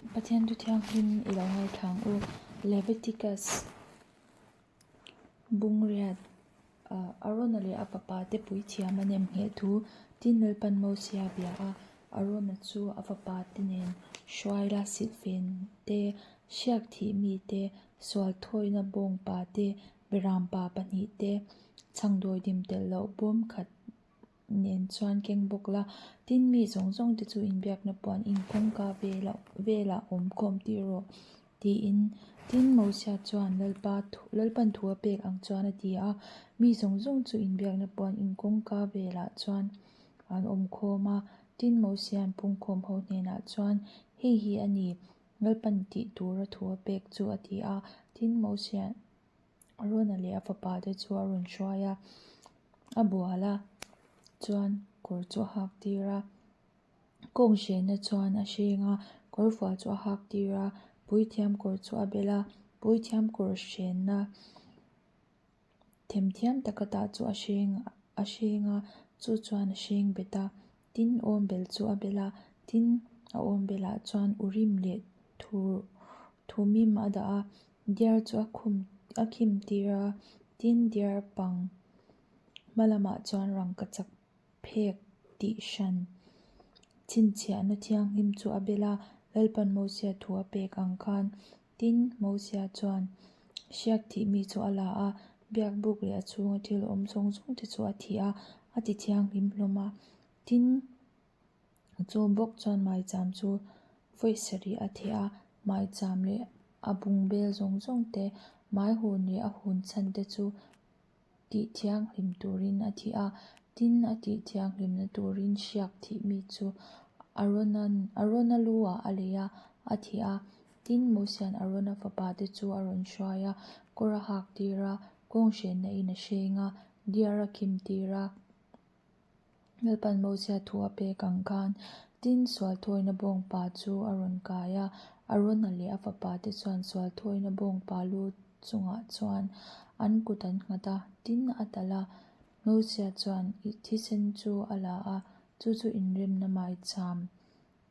Pathian thu thianghlim i lo ngaithla ang u. Leviticus Bungriat Arona leh a fapa te puithiam a nem ngheh thu tin Lalpan Mosia bia a, Arona chu a fapa te nen hruai la silhfen te, hriak thih mi te, sual thawina bawngpa te, berampa pahnih te, chhangdawidim telh loh bawm khat nen chuan keng bawk la, tin mi zawng zawng te chu inbiakna puan inkawngka velah awm khawm tir rawh tiin tin Mosia chuan Lalpa Lalpan thu a pek ang chuan a ti a, mi zawng zawng chu inbiakna puan inkawngka velah chuan an awm khawm a, tin Mosia'n pungkhawm ho hnenah chuan hei hi a ni Lalpan tih tura thu a pek chu a ti a, tin Mosia'n Arona leh a fapa te chu a rawn hruai a, a bual a, chuan kawr chu a hak tir a, kawng hrenna chuan a hreng a, kawrfual chu a hak tir a, puithiam kawr chu a bel a, puithiam kawr hrenna themthiam taka tah chu a hreng a hreng a, chu chuan a hreng bet a, tin awmbel chu a bel a, tin a awmbelah chuan urim leh thu thumim a dah a. Diar chu a khum a khim tir a, tin diar pang hma lamah chuan rangkachak phek tih hran chhinchhiahna thianghlim chu a bel a, Lalpan Mosia thu a pek ang khan. Tin, Mosia chuan hriak thih mi chu a la a, biakbuk leh a chhunga thil awm zawng zawng te chu a thih a, a ti thianghlim hlawm a. Tin. Chu bawk chuan maicham chu vawi sarih a theh a, maicham leh a bungbel zawng zawng te, mai hun leh a hun chhan te chu tih thianghlim turin a thih a, tin a tih thianghlimna turin hriak thih mi chu Arona lu ah a lei a, a thih a, tin Mosia'n Arona fapa te chu a rawn hruai a, kawr a hak tir a, kawng hrenna in a hreng a, diar a khim tir a. Lalpan Mosia thu a pek ang khan tin sualthawina bawngpa chu a rawn kai a, Arona leh a fapa te chuan sualthawina bawngpa lu chungah chuan an kut an nghat a, tin a talh a. Mosia chuan thisen chu a la a, chu chu inremna maicham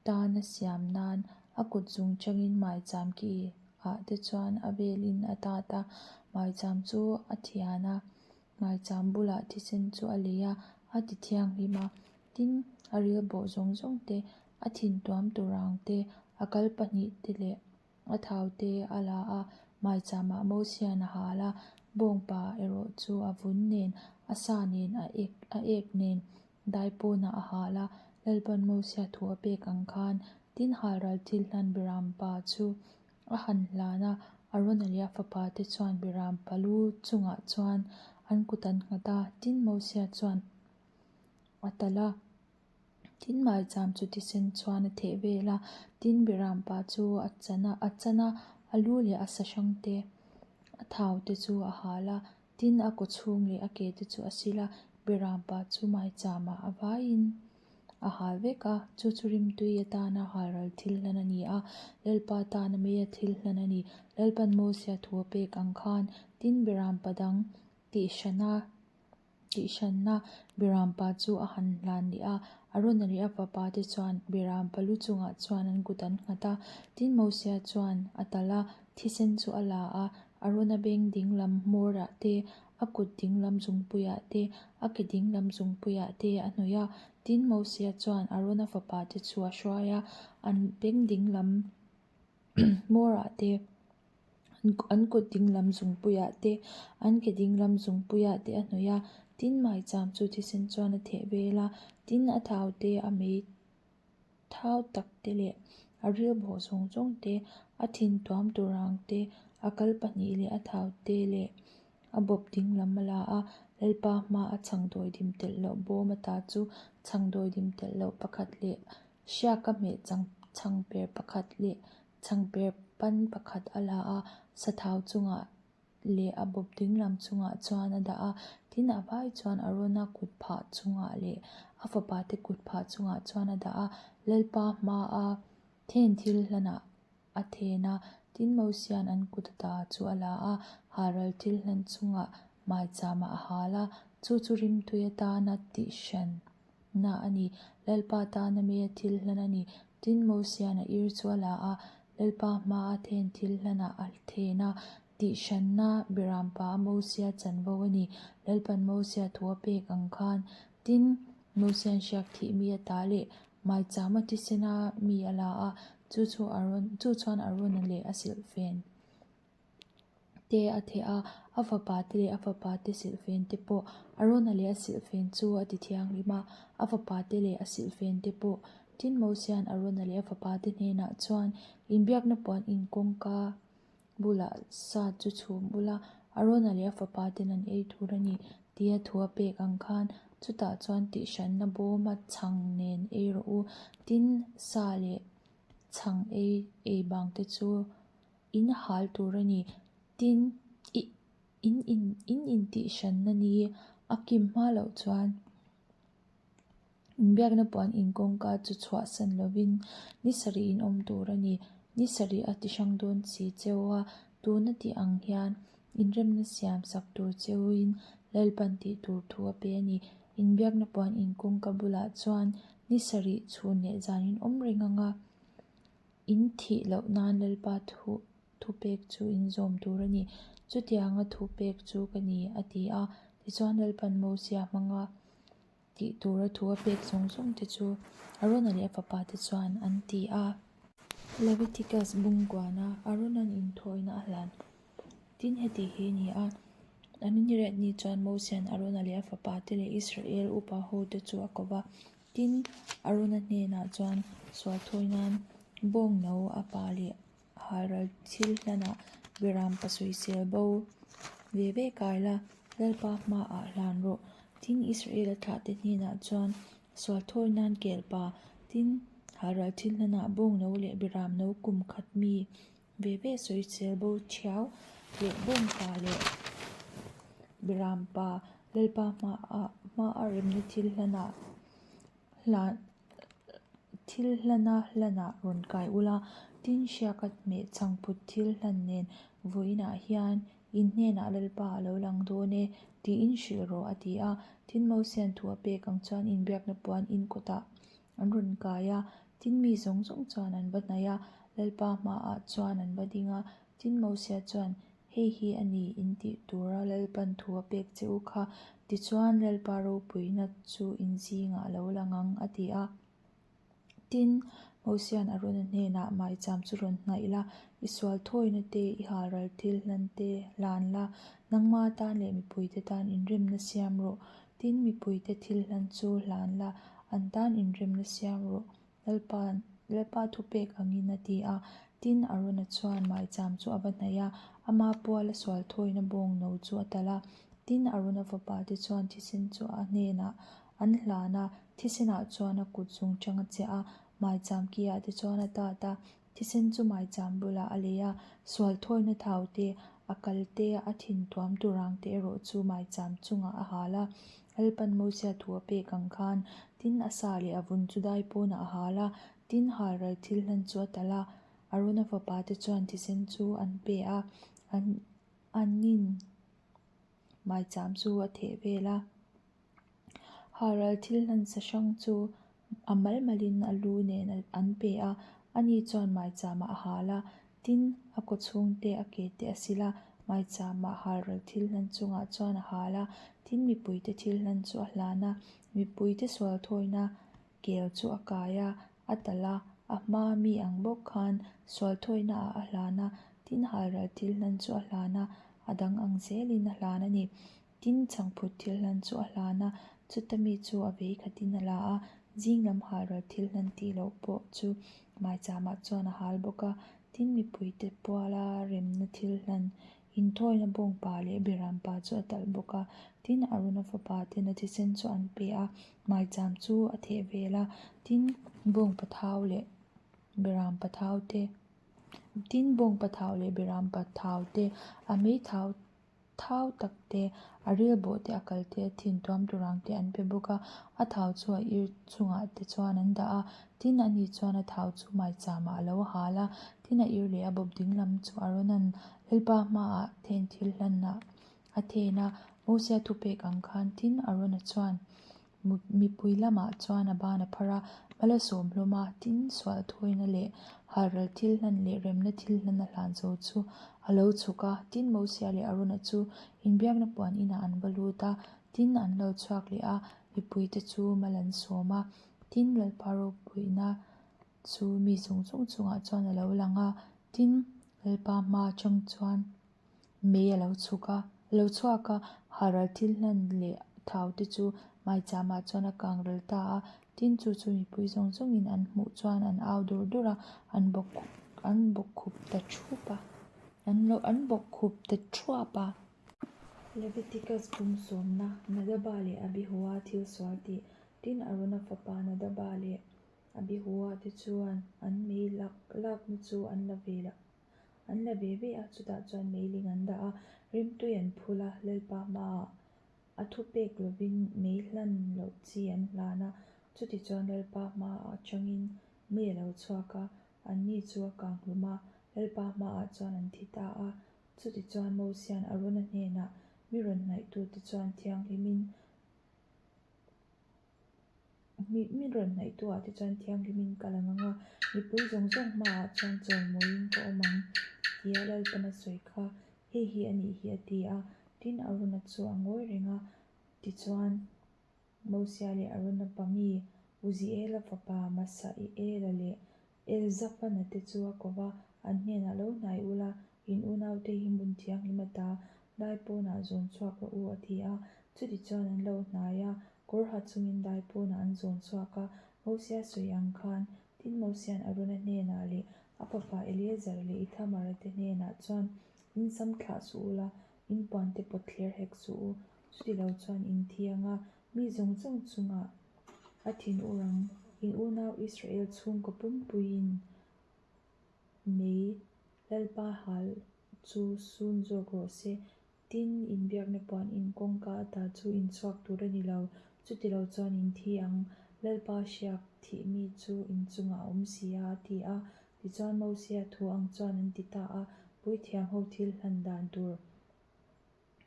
tana siam nan a kut zung changin maicham ki ah te chuan a velin a tat a, maicham chu a thian a. Maicham bulah thisen chu a lei a, a ti thianghlim a. Tin, a ril bawh zawng zawng te, a thin tuam tur ang te, a kal pahnih te leh a thau te a la a. Maichamah Mosian a hal a, bawngpa erawh chu a vun nen, a sa nen, a ek a ek nen daipawnah a hal a. Lalpan Mosia thu a pek ang khan, tin halral thil hlan Birampa chu A han hlan a, Arona leh a fapa te chuan Biram palu chungah chuan an kut an nghat a, tin Mosia chuan a talh a, tin maicham chu thisen chuan a theh vel a, tin Biram pa chu a chan a, a chan a, a lu leh a sa hrang te, a thau te chu a hal a, tin a kaw chhung leh a ke te chu a sil a, Biram pa chu maicham ah a vaiin. A hal vek a, chu chu rimtui atana halral thil hlan a ni a, Lalpa tana meia thil hlan a ni. Lalpan Mosia thu a pek ang khan, tin Birampa dang tihhrana tihhranna Birampa chu a han hlan leh a, Arona leh a fapa te chuan Birampa lu chungah chuan an kut an nghat a, tin Mosia chuan a talh a, thisen chu a la a, Arona beng dinglam hmawrah te, A kut dinglam zungpuiah te, a ke dinglam zungpuiah te a hnawih a. Tin, Mosia chuan Arona fapa te chu a hruai a, an beng dinglam hmawrah te, an kut dinglam zungpuiah te, an ke dinglam zungpuiah te a hnawih a. Tin, maicham chu thisen chuan a theh vel a, tin, a thau te a mei Thau tak te leh a ril bawh zawng zawng te, a thin tuam tur ang te, a kal pahnih leh a thau te leh a bawp ding lam a la a, Lalpa hma a chhang dawidim telh loh bawm ata chu chhang dawidim telh loh pakhat leh hriaka hmeh chang chhang per pakhat leh chhang per pan pakhat a la a, sathau chungah leh a bawp dinglam chungah chuan a dah a, tin a vai chuan Arona kut phah chungah leh a fapa te kut phah chungah chuan a dah a, Lalpa hmaa then thil hlanah a then a, tin Mosia'n an kut ata chu a la a, halral thil hlan chungah maichama a hal a, chu chu rimtui atana tihhran na a ni, Lalpa tana meia thil hlan a ni, tin Mosia'n a ir chu a la a. Lalpa hmaa then thil hlanah a then a, tihhranna berampa a Mosia chanvo a ni. Lalpan Mosia thu a pek ang khan, tin, Mosian hriak thih mi ata leh maichama thisena mi a la a, chu chu Aron, chu chuan Arona leh a silhfen te a theh a, a fapa te leh a fapa te silhfen te pawh Arona leh a silhfen chu a ti thianghlim a, a fapa te leh a silhfen te pawh. Tin, Mosian Arona leh a fapa te hnenah chuan inbiakna puan in kawngka bulah sa chu chhum ula, Arona leh a fapa ten an ei tur a ni tia thu a pek ang khan chutah chuan tihhranna bawma chhang nen ei rawh u. Tin, sa leh chhang ei ei bang te chu In hal tur a ni. Tin, i in in in intihhranna ni a kim hma loh chuan inbiakna puan in kawngka chu chhuahsan lovin ni sarih in awm tur a ni. Ni sarih a ti hrang dawn si cheu a, tuna tih ang hian inremna siam sak tur cheuin Lalpan tih tur thu a pe a ni. Inbiakna puan in kawngka bulah chuan ni sarih chhun leh zan in awm reng ang a. In thih loh nan Lalpa thu thupek chu in zawm tur a ni. Chutianga thupek chu ka ni, a ti a. Tichuan Lalpan Mosia hmanga tih tura thu a pek zawng zawng te chu Arona leh a fapa te chuan an ti a. Leviticus bungkuana Arona'n inthawina a hlan. Tin, heti hi a ni a, a ni riat ni chuan Mosia'n Arona leh a fapa te leh Israel upa hote chu a ko va. Tin, Arona hnenah chuan sual thawi nan bawng no a pa leh halral thil hlanah beram pasawisel bo ve ve kai la, Lalpa hmaah hlan rawh. Tin, Israela thlahte hnenah chuan sual thawi nan kel pa, tin, halral thil hlanah bawng no leh beram no kum khat mi ve ve sawisel bo thiau leh bawng pa leh beram pa Lalpa hmaah hmaa remna thil hlanah hlan thil hlana hlanah rawn kai ula, tin hriaka hmeh chhangphut thil hlan nen vawiinah hian in hnenah Lalpa a lo lang dawn e tiin hrilh rawh a ti a. Tin Mosian thu a pek ang chuan inbiakna puan in kawtah an rawn kai a, tin mi zawng zawng chuan an va hnaih a, Lalpa hmaah chuan an va ding a, tin Mosia chuan, Hei hi a ni in tih tura Lalpan thu a pek che u kha, tichuan Lalpa ropuina chu in zingah a lo lang ang, a ti a. Tin, Mosia'n Arona hnenah, Maicham chu rawn hnaih la, i sual thawina te, i halral thil hlan te hlan la, nangma tan leh mipuite tan inremna siam rawh. Tin, mipuite thil hlan chu hlan la, an tan inremna siam rawh. Lalpa, Lalpa thupek angin a ti a. Tin, Arona chuan maicham chu a va hnaih a, ama puala sual thawina bawng no chu a talh a. Tin, Arona fapa te chuan thisen chu a hnenah an hlan a, thisenah chuan a kut zung chang a chiah a, maicham ki ah te chuan a tat a. Thisen chu maicham bulah a lei a, sual thawina thau te, a kal te, a thin tuam turang te erawh chu maicham chungah a hal a. Lalpan Mosia thu a pek ang khan, tin a sa leh a vun chu dai pawnah a hal a, tin halral thil hlan chu a talh a. Arona fapa te chuan thisen chu an pe a, an anin maicham chu a theh vel a. Halral thil hlan sa hrang chu a mal malin a lu nen an pe a, ani chuan maicham-ah a hal a, tin, a kaw chhung te a ke te a sil a, maicham-ah halral thil hlan chungah chuan a hal a, tin, mipuite thil hlan chu a hlan a, mipuite sual thawina kel chu a kai a, a talh a, a hma mi ang bawk khan sual thawina-ah a hlan a, tin, halral thil hlan chu a hlan a, a dang ang zelin a hlan a ni. Tin, chhangphut thil hlan chu a hlan a, chuta mi chu a vei khatin a la a, zing lam halral thil hlan tih loh pawh chu maicham-ah chuan a hal bawk a. Tin, mipuite puala remna thil hlan inthawina bawngpa leh berampa chu a talh bawk a. Tin, Arona fapa ten a thisen chu an pe a, maicham chu a theh vel a. Tin, bawngpa thau leh berampa thau te, tin, bawngpa thau leh berampa thau te, a meithau Thau tak te, a ril bawh te, a kal te, a thin tuam tur ang te an pe bawk a, a thau chu a ir chungah te chuan an dah a, tin ani chuan a thau chu maicham ah a lo hal a, tin a ir leh a bawp ding lam chu Aaron-a'n Lalpa hmaah then thil hlanah a then a, Mosia thupek ang khan tin Aaron-a chuan mipui lamah chuan a ban a phar a. Mal a sawm hlawm a, tin, sual thawina leh halral thil hlan leh remna thil hlan a hlan zo chu a lo chhuk a. Tin, Mosia leh Arona chu inbiakna puan inah an va lut a, tin, an lo chhuak leh a, mipuite chu mal an sawm a. Tin, Lalpa ropuina chu mi zawng zawng chungah chuan a lo lang a, tin, Lalpa hma atang chuan mei a lo chhuk a, a lo chhuak a, halral thil hlan leh thau te chu maicham-ah chuan a kang ral ta a, tin chu chu mipui zawng zawngin an hmuh chuan an au dur dur a, an bawk an bawkkhup ta thup a, an lo an bawkkhup ta thuap a. Leviticus kum sawmna, Nadaba leh Abihua thil sual tih, tin Arona fapa Nadaba leh Abihua te chuan an mei lak lakna chu an la ve la. An la ve ve a, chutah chuan meiling an dah a, rimtui an phul a, Lalpa hmaah a thupek lovin mei hlan loh chi an hlan a, chutichuan Lalpa hmaah atangin mei a lo chhuak a, anni chu a kang hlum a, Lalpa hmaah chuan an thi ta a. Chutichuan Mosia'n Arona hnenah mi rawn hnaihtute chuan thianghlimin Mi rawn hnaihtuah te chuan thianghlimin ka lang ang a, mipui zawng zawng hmaah chuan chawimawiin ka awm ang tia Lalpana sawi kha hei hi a nih hi a ti a. Tin, Arona chu a ngawi reng a, tichuan Mosia leh Arona pa mi Uziela fapa Masaiela leh Elzafana te chu a ko va, an hnenah lo hnai ula, in unaute hi hmun thianghlim ata dai pawnah zawn chhuak rawh u, a ti a. Chutichuan an lo hnai a, kawr ha chungin dai pawnah an zawn chhuak a, Mosia sawi ang khan, tin Mosia'n Arona hnenah leh a fapa Eleazar leh Ithamara te hnenah chuan, In sam thlah suh ula, in puante pawt thler hek suh u, chutilo chuan in thi ang a, mi zawng zawng chungah a thinur ang, in unau Israel chhungkaw pumpuiin mei Lalpa hal chu sun zawk rawh se. Tin, inbiakna puan in kawngka ata chu in chhuak tur a ni lo, chutilo chuan in thi ang, Lalpa hriak thih mi chu in chungah a awm si a, a ti a. Tichuan Mosia thu ang chuan an ti ta a, Puithiam ho thil hlan dan tur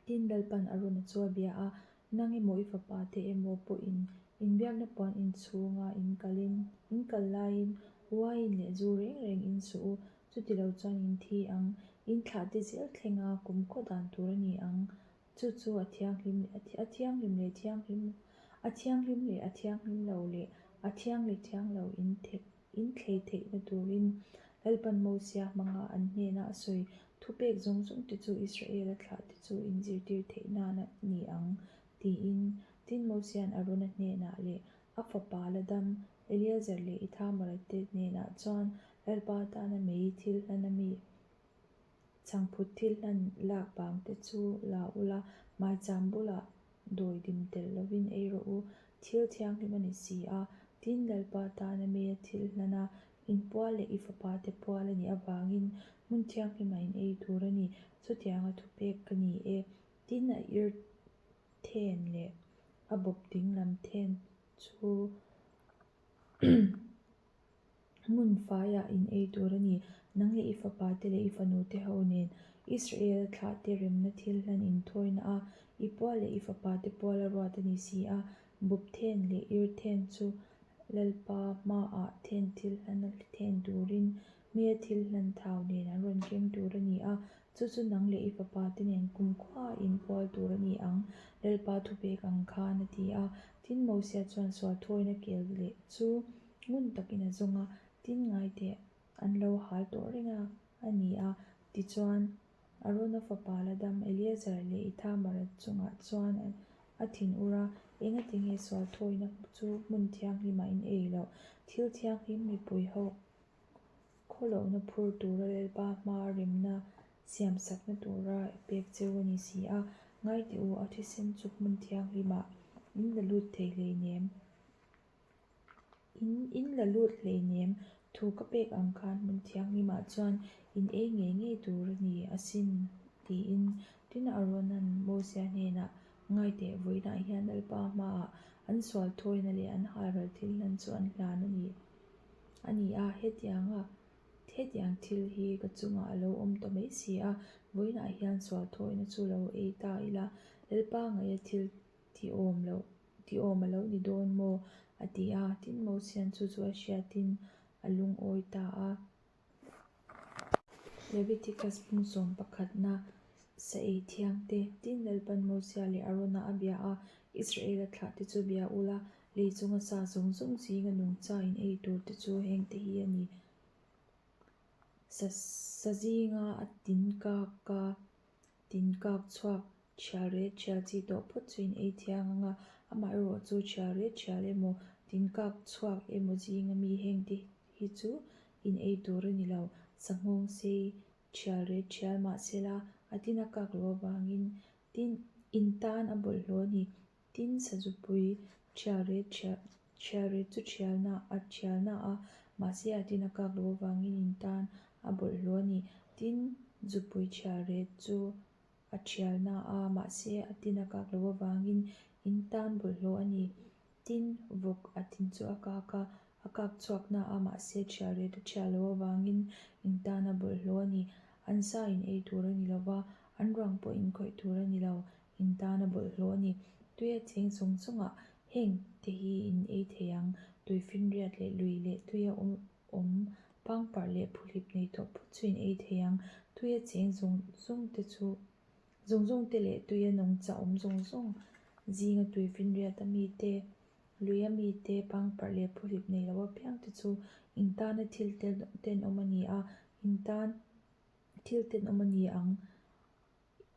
Tin, Lalpan Arona chu a bia a, Nang emaw i fapa te emaw pawhin inbiakna puan inchhunga in kalin, in kal laiin uaiin leh zu reng reng in suh u, chutilo chuan in thi ang, in thlah te zel thlenga kumkhaw dan tur a ni ang. Chu chu a thianghlim a thianghlim leh thianghlim a thianghlim leh a thianghlim lo leh a thiang leh thiang lo in In thlei theihna turin Lalpan Mosia hmanga an hnena a sawi thupek zawng zawng te chu Israela thlah te chu in zirtir theih nan a ni ang, tiin. Tin, Mosia'n Arona hnenah leh a fapa la dam Eleazar leh Ithamara te hnenah chuan Lalpa tana mei thil hlan a mi Chhangphut thil hlan lak bang te chu la ula, maicham bulah dawi dim tel lovin ei rawh u, thil thianghlim a ni si a. Tin, Lalpa tana meia thil hlan a, in pual leh i fapa te pual a nih avangin hmun thianghlimah in ei tur a ni, chutianga thupek ka ni e. Tin, a ir then leh a bawp dinglam then chu Hmun faiah in ei tur a ni. Nang leh i fapa te leh i fanu te ho nen Israel thlah te remna thil hlan inthawina a, i pual leh i fapa te pual a ruat a ni si a. Bawp then leh ir then chu Lalpa hmaah then thil hlan a then turin hmel thil hlan thau nen an rawn keng tur a ni a, chu chu nang leh i fapa te nen kumkhua in pual tur a ni ang, Lalpa thupek ang khan a ti a. Tin, Mosia chuan sual thawina kel leh chu Ngun takin a zawng a, tin ngai teh an lo hal tawh reng a a ni a. Tichuan, Arona fapa la dam Eleazar leh Ithamara chungah chuan a thinur a, Engati nge sual thawina chu hmun thianghlimah in ei loh? Thil thianghlim mipui ho khawlohna phur tura Lalpa hmaa remna siamsakna tura i pek cheu a ni si a. Ngai teh u, a thisen chu hmun thianghlimah in la lut thei hleinem. In in la lut hleinem, thu ka pek ang khan hmun thianghlimah chuan in ei ngei ngei tur a ni asin, tiin tin Aaron-a'n Mosia hnenah, Ngai teh, vawiinah hian Lalpa hmaah an sual thawina leh an halral thil hlan chu an hlan a ni a ni a, hetianga hetiang thil hi ka chungah a lo awm ta mai si a, vawiinah hian sual thawina chu lo ei ta ila, Lalpa ngaia thil ti awm loh. Ti awm a lo ni dawn maw? a ti a. Tin, Mosia'n chu chu a hriatin a lungawi ta a. Leviticus pung sawm pakhatna sa ei thiang te, tin Lalpan Mosia leh Arona a bia a, Israela thlah te chu bia ula, lei chunga sa zawng zawng zinga nungcha in ei tur te chu heng te hi a ni. Sa sa zinga a tin kak a, tin kak chhuak thial ret thial chi tawh phawt chu in ei thiang ang a, amaherawh chu thial ret thial emaw tin kak chhuak emaw zinga mi heng te hi chu in ei tur a ni lo. Sanghawng sei thial ret thial mahsela a tin a kak loh avangin tin in tan a bawlhhlawh a ni. Tin, sazupui thial ret thial thial ret chu thialna a thialna a, mahse a tin a kak loh avangin in tan a bawlhhlawh a ni. Tin, zupui thial ret chu a thialna a, mahse a tin a kak loh avangin in tan bawlhhlawh a ni. Tin, vawk a tin chu a kak a, a kak chhuak na a, mahse thial ret a thial loh avangin in tan a bawlhhlawh a ni. An sa in ei tur a ni lo va, an ruang pawh in khawih tur a ni lo, in tan a bawlhhlawh a ni. Tui a cheng chung chungah heng te hi in ei thei ang, tuifinriat leh lui leh tuia awm awm pangparh leh phuhlip nei tawh phawt chu in ei thei ang. Tuia cheng zawng zawng te chu zawng zawng te leh tuia nungcha awm zawng zawng zinga tuifinriat a mi te, lui a mi te, pangparh leh phuhlip nei lo apiang te chu in tana thil tenawm a ni a, in tan thil tenawm a ni ang.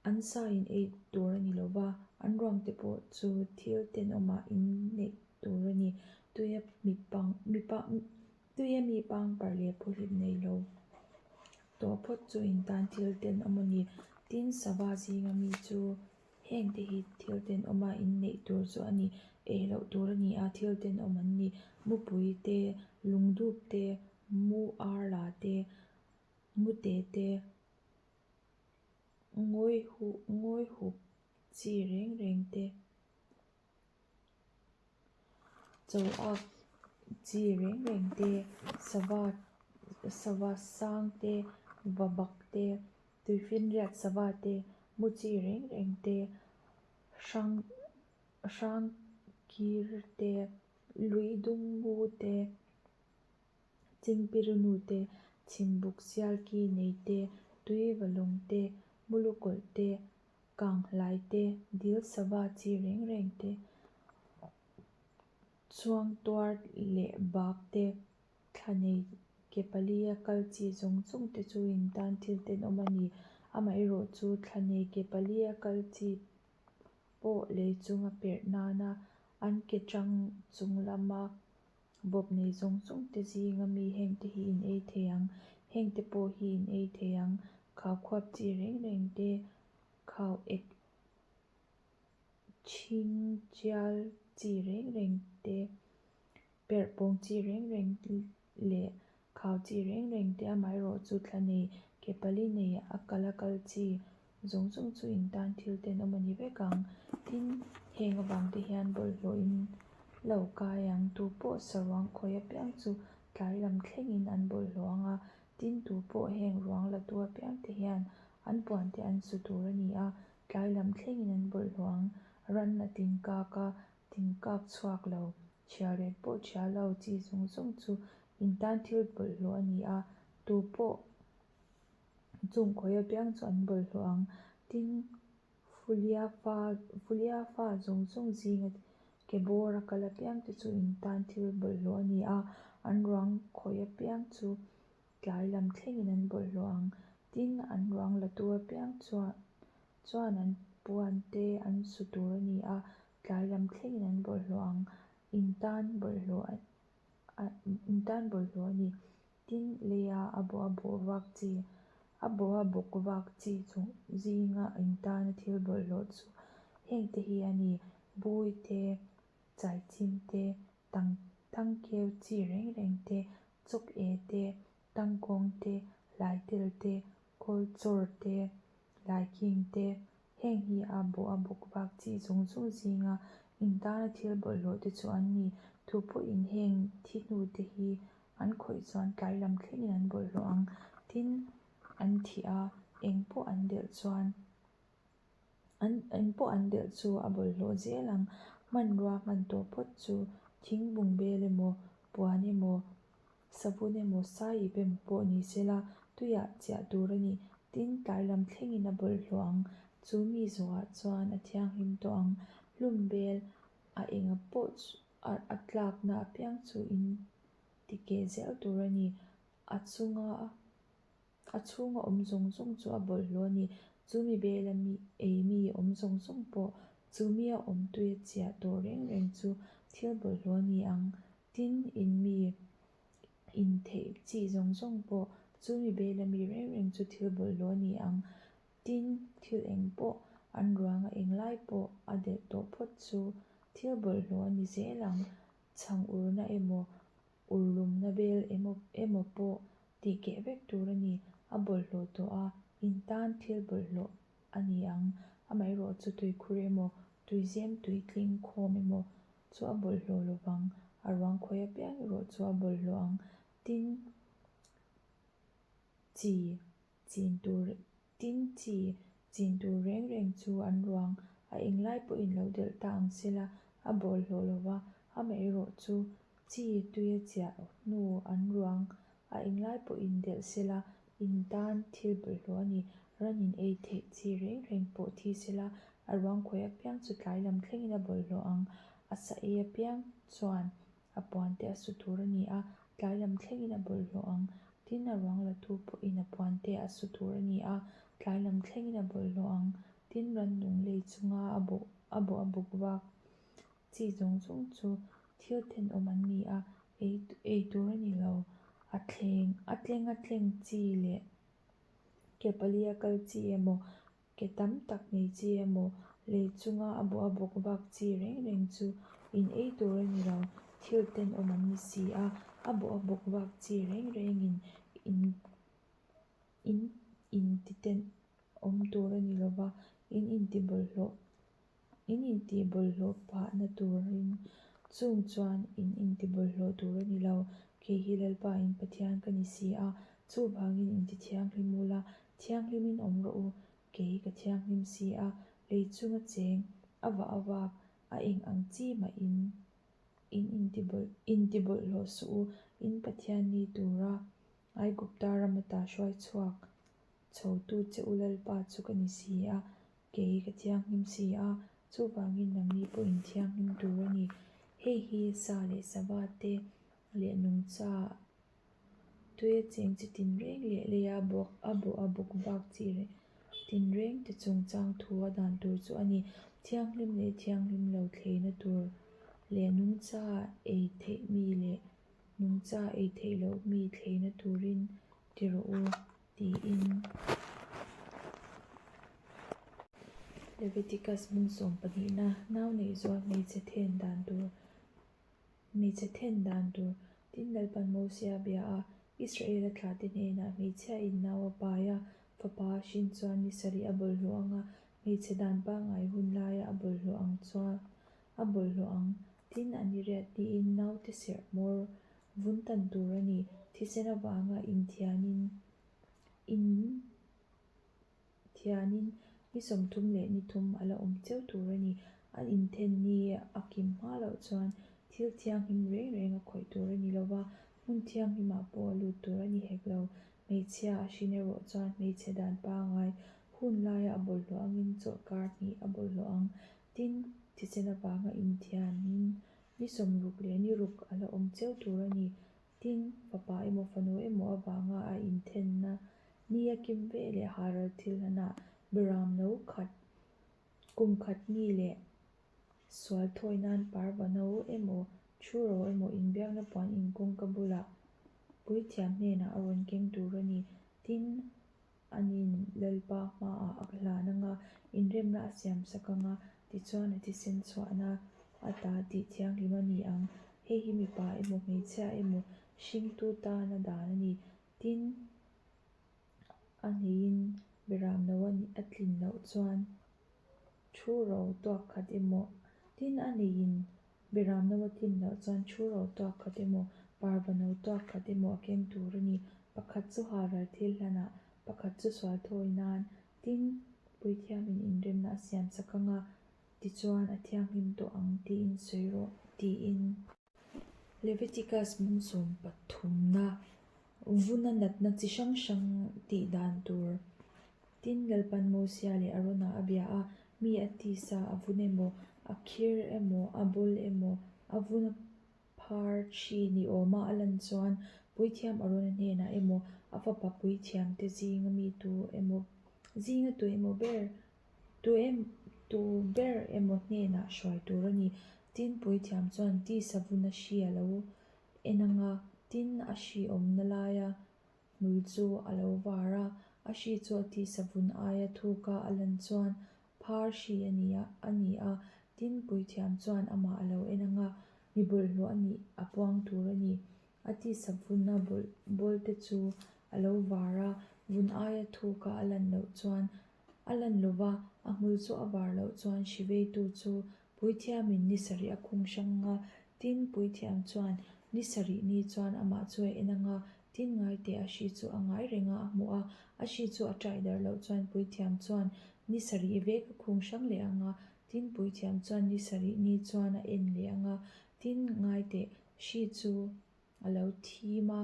An sa in ei tur a ni lo va, an ruang te pawh chu thil tenawmah in neih tur a ni. Tuia mi pang mi pa tuia mi pangpar leh phuhlip nei lo tawh phawt chu in tan thil tenawm a ni. Tin, sava zinga mi chu heng te hi thil tenawma in neih tur chu a ni. Ei loh tur a ni a, thil tenawm an ni. Mupui te, lungdup te, mu arla te, mute te, Ngawi huh ngawi hup chi reng reng te, chaw ak chi reng reng te, sava sava sang te, va bak te, tuifinriat sava te, mu chi reng reng te, hrang hrang kir te, lui dung mu te. Chingpirinu te, chhimbuk sialki nei te, tui valawng te, mulukawlh te, kanghlai te, dil sava chi reng reng te, chhuangtuar leh bak te, thla nei ke palia kal chi zawng zawng te chu in tan thil tenawm a ni. Amaherawhchu thla nei ke palia kal chi pawh lei chunga perh nana an ke chang chung lama Bawp nei zawng zawng te zinga mi heng te hi in ei thei ang, heng te pawh hi in ei thei ang, khau khuap chi reng reng te, khau ek chhing chial chi reng reng te, perh pawng chi reng reng leh khau chi reng reng te amaherawh chu thla nei ke pali nei a kal a kal chi Zawng zawng chu in tan thil tenawm a ni vek ang. Tin, heng avang te hian bawlhhlawh in lo kai ang. Tu pawh saruang khawi apiang chu tlai lam thlengin an bawlhhlawh ang a. Tin, tu pawh heng ruang la tu apiang te hian an puan te an su tur a ni a, tlai lam thlengin an bawlhhlawh ang. Ran a tin kak a, tin kak chhuak lo, chhiar ret pawh chhiar lo chi zawng zawng chu in tan thil bawlhhlawh a ni a. Tu pawh Chung khawi apiang chu an bawlhhlawh ang. Tin, Fulia fa Fulia fa zawng zawng zinga ke bawr a kal apiang te chu in tan thil bawlhhlawh a ni a, an ruang khawi apiang chu tlai lam thlengin an bawlhhlawh ang. Tin, an ruang latu apiang chuan chuan an puan te an su tur a ni a, tlai lam thlengin an bawlhhlawh ang. In tan bawlhhlawh in tan bawlhhlawh a ni. Tin, leia a bawh a bawh vak chi, a bawh a bawk vak chi chu zinga intana thil bawlhhlawh chu heng te hi a ni, Bui te, chaichim te, tang tangkeu chi reng reng te, chawk e te, tangkawng te, laitel te, kawlchawr te, laiking te, heng hi a bawh a bawk vak chi zawng zawng zinga intana thil bawlhhlawh te chu an ni. Thu pawhin heng thi hnu te hi An khawih chuan tlai lam thlengin an bawlhhlawh ang. Tin, an thih a, eng pawh an delh chuan an eng pawh an delh chu a bawlhhlawh zel ang. Hmanrua hman tawh phawt chu Thingbung bel emaw, puan emaw, savun emaw, sai ip emaw pawh ni sela, tuiah chiah tur a ni. Tin, tlai lam thlengin a bawlhhlawh ang. Chu mi zawhah chuan a thianghlim tawh ang. Hlum bel a enga pawh a tlakna apiang chu in tikeh zel tur a ni. A chunga a chhunga awm zawng zawng chu a bawlhhlawh a ni. Chu mi bela mi ei mi awm zawng zawng pawh chu mi a awm tui a chiah tawh reng reng chu thil bawlhhlawh a ni ang. Tin, in mi in theih chi zawng zawng pawh chu mi bela mi reng reng chu thil bawlhhlawh a ni ang. Tin, thil eng pawh an ruanga englai pawh a delh tawh phawt chu thil bawlhhlawh a ni zel ang. Chhang urna emaw, urlumna bel emaw emaw pawh tih keh vek tur a ni. A bawlhhlawh tawh a, in tan thil bawlhhlawh a ni ang. Amaherawhchu tuikhur emaw, tuizem tui tling khawm emaw chu a bawlhhlawh lovang, a ruang khawi apiang erawh chu a bawlhhlawh ang. Tin, chi chin tur tin chi chin tur reng reng chu an ruang a englai pawhin lo delh ta ang sela a bawlhhlawh lova, amaherawhchu chi tuia chiah hnu an ruang a englai pawhin delh sela in tan thil bawlhhlawh a ni. Ran in ei theih chi reng reng pawh thi sela a ruang khawi apiang chu tlai lam thlengin a bawlhhlawh ang. A sa ei apiang chuan A puan te a su tur a ni a, tlai lam thlengin a bawlhhlawh ang. Tin, a ruang latu pawhin a puan te a su tur a ni a, tlai lam thlengin a bawlhhlawh ang. Tin, rannung lei chunga a bawh a bawh a bawk vak chi zawng zawng chu thil thenawm an ni a, ei ei tur a ni lo. A thleng a tleng a tleng chi leh ke palia kal chi emaw Ke tam tak nei chi emaw, lei chunga a bawh a bawk vak chi reng reng chu in ei tur a ni lo, thil tenawm an ni si a, a bawh a bawk vak chi reng rengin in in inti tenawm tur a ni lo va, in inti bawlhhlawh in inti bawlhhlawh phahna turin chung chuan in inti bawlhhlawh tur a ni lo, kei hi Lalpa in Pathian ka ni si a, chuvangin inti thianghlim ula, Thianghlimin awm rawh u, kei ka thianghlim si a, lei chunga cheng, a vah a vak, a eng ang chi mah in in intibawlhhlawh suh u, in Pathian ni tura Aigupta ram ata hruai chhuak chhotu che u Lalpa chu ka ni si a, kei ka thianghlim si a, chuvangin nangni pawh in thianghlim tur a ni. Hei hi sa leh sava te leh nungcha Tuia cheng chi tinreng leh leia bawk a bawh a bawk vak chi tinreng te chungchang thu a dan tur chu a ni. Thianghlim leh thianghlim lo thleina tur leh nungcha ei theih mi leh nungcha ei theih loh mi thleina turin ti rawh u tiin Leviticus hmung sawmpahnihna nau neih zual hmeichhe then dan tur Hmeichhe then dan tur tin Lalpan Mosia a bia a, Israela thlahte hnenah hmeichhia in nau a pai a, fapa a hrin chuan ni sarih a bawlhhlawh ang a, hmeichhe dan pangngai hun laia a bawlhhlawh ang chuan a bawlhhlawh ang. Tin, a ni riat niin naute serh hmawr vun tan tur a ni. Thisen avanga inthianin in Thianin ni 33 a la awm cheu tur a ni. A inthen ni a kim hma loh chuan thil thianghlim reng reng a khawih tur a ni lo va, hmun thianghlimah pawh a lut tur a ni hek lo. Hmeichhia a hrin erawh chuan hmeichhe dan pangai hun laia a bawlhhlawh angin chawlhkar hnih a bawlhhlawh ang. Tin, thisen avanga inthianin ni 66 a la awm cheu tur a ni. Tin, fapa emaw fanu emaw avanga a inthenna ni a kim ve leh haral thil hlanah Beram no khat, kum khat mi leh sual thawi nan parva no emaw thu ro emaw inbiakna puan in kawngka bulah puithiam hnenah a rawn keng tur a ni. Tin, anin Lalpa hmaah a hlan anga inremna a siam sak anga tichuan a thisen chhuahna ata tih thianghlim a ni ang. Hei hi mipa emaw hmeichhia emaw hringtu tana dan a ni. Tin, a neiin beram lo a tlin loh chuan thu ro tuak khat emaw tin a neiin beram lo a tlin loh chuan thu ro tuak khat emaw parva no tuak khat emaw a keng tur a ni. Pakhat chu halral thil hlanah, pakhat chu sual thawi nan, tin, puithiamin inremna a siam sak ang a, tichuan a thianghlim tawh ang tiin sawi rawh, tiin. Leviticus bung sawmpathumna vuna natna chi hrang hrang tih dan tur. Tin, Lalpan Mosia leh Arona a bia a, mi a tisa a vun emaw, a khir emaw, a bawl emaw, a vun a phar hri ni awma a lan chuan Puithiam Arona hnenah emaw, a fapa puithiamte zinga mi tu emaw zinga tu emaw ber Tu em tu ber emaw hnenah hruai tur a ni. Tin, puithiam chuan tisa vuna hri a lo en ang a, tin, a hri awmna laia hmul chu a lo var a, a hri chu a tisa vun aia thuka a lan chuan phar hri a ni a a ni a, tin, puithiam chuan amah a lo en ang a, mi bawlhhlawh a nih a puang tur a ni. A tisa vuna bawlh bawlte chu a lo var a, vun aia thuka a lan loh chuan A lan lova, a hmul chu a var loh chuan hriveitu chu Puithiamin ni sarih a khung hrang a, tin Puithiam chuan ni sarih ni chuan amah chu a en ang a, tin ngaiteh a hri chu a ngai reng a a hmuh a, a hri chu a ṭai darh loh chuan Puithiam chuan ni sarih vek a khung hrang leh ang a, tin Puithiam chuan ni sarih ni chuan a en leh ang a, tin ngaiteh hri chu A lo thim a,